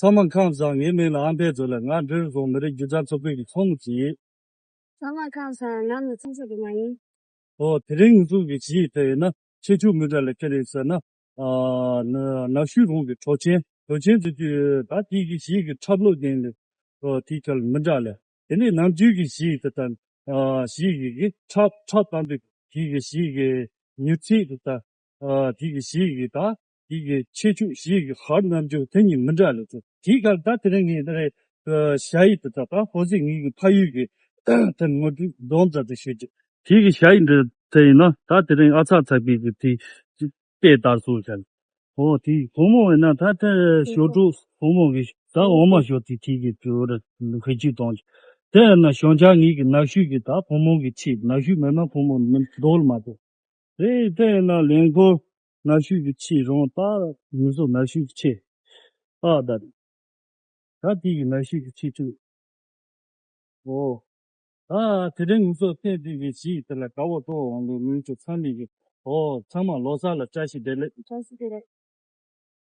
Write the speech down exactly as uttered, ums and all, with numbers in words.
ཚང་མ་ཁམས་བཟང་། ངའི་མིང་ལ་ཨ་འཕེལ་ཟེར་ལ། ང་འབྲས་རོང་མི་རིགས་སྒྱུ་རྩལ་ཚོགས་པའི་གི་ཚོགས་མི་ཅིག་ཡིན། ཚང་མ་ཁམས་བཟང་། ང་ནི་ཚོགས་གཙོ་དུ་མ་ཡིན། ཨོ། དེ་རིང་ང་ཚོ་གི་གཞས་དེ་ཡིན་ན་ཁྱད་ཆོས་མི་འདྲ་ལ་ཁྱེད་རེད་ཟེར་ན། ཨ། ན་ནག་ཆུ་རོང་གི་གྲོགས་ཆེན། གྲོགས་ཆེན་དེ་དུས་ད་དེ་གི་གཞས་ཀྱི་འཁྲབ་ལོ་ལྡན་ལ། ཨོ། དེ་ག་ལ་མི་འདྲ་ལ། དེ་ནས་ནམ་རྒྱུན་གྱི་གཞས་དེ་དང་། ཨ། གཞས་ཀྱི་གི་འཁྲབ་འཁྲབ་སྟངས་དེ། དེ་གི་གཞས་ཀྱི་མྱུར་ཚད་དེ་དང་། ཨ། དེ་གི་གཞས་ཀྱི་ད། དེ་གི་ཁྱད་ཆོས། གཞས་ཀྱི་ཧར་རྣམ་འགྱུར་དེ་གཉིས་མི་འདྲ་ལ་ཚོ། དེ་ག་ད་དེ་རིང་ངས་ད་རེས་ཞ་ཡི་དེ་ད་ད་ཧོ་ཟི་ངེད་ཀྱི་ཕ་ཡུལ་གྱི་དེ་ངོ་སྤྲོད་སྡོམ་ཙམ་དེ་ཞུ་རྒྱུ། དེ་གི་ཞ་ཡི་འདི་དེ་ཡིན་ན་ད་དེ་རིང་ཨ་ཚ་ཚ་པའི་གི་དེ་དཔེ་ལྟར་སོང་ཤག། ཨོ། དེ་བུ་མོ་ཡིན་ན་ད་དེ་ཞོ་ཀྲུག་བུ་མོ་གི་ད་འོ་མ་ཞོ་དེ་དེ་གི་བུ་ར་ཁ་ཆུ་གཏོང་། དེ་ཡིན་ན་ཞོ་འཇག་ངེད་ཀྱི་ནག་ཤུལ་གྱི་ད་བུ་མོ་གི་ཆེད། ནག་ཤུལ་མི་མ་བུ་མོ་མི་འདོགས་ལ་མ་གཏོགས། རེད། དེ་ཡིན་ན་ལེན་ཁོ་ནག་ཤུལ་གྱི་ཆེད་རང་ད་མི་བཟོ་ནག་ཤུལ་གྱི་ཆེད། ཨ། ད་ད་དེ་གི་ནག་ཤུལ་གྱི་ཆེད་ཚུལ། ཨོ། ད་དེ་རིང་ང་ཚོ་བསྟན་དེ་གི་གཞས་དེ་ལ་དགའ་བོ་སྤྲོ་བོ་འོང་ལོ། ངུ་ཆོ་ཚང་མི་གི། ཨོ། ཚང་མ་ལོ་གསར་ལ་བཀྲ་ཤིས་བདེ་ལེགས། བཀྲ་ཤིས་བདེ་ལེགས།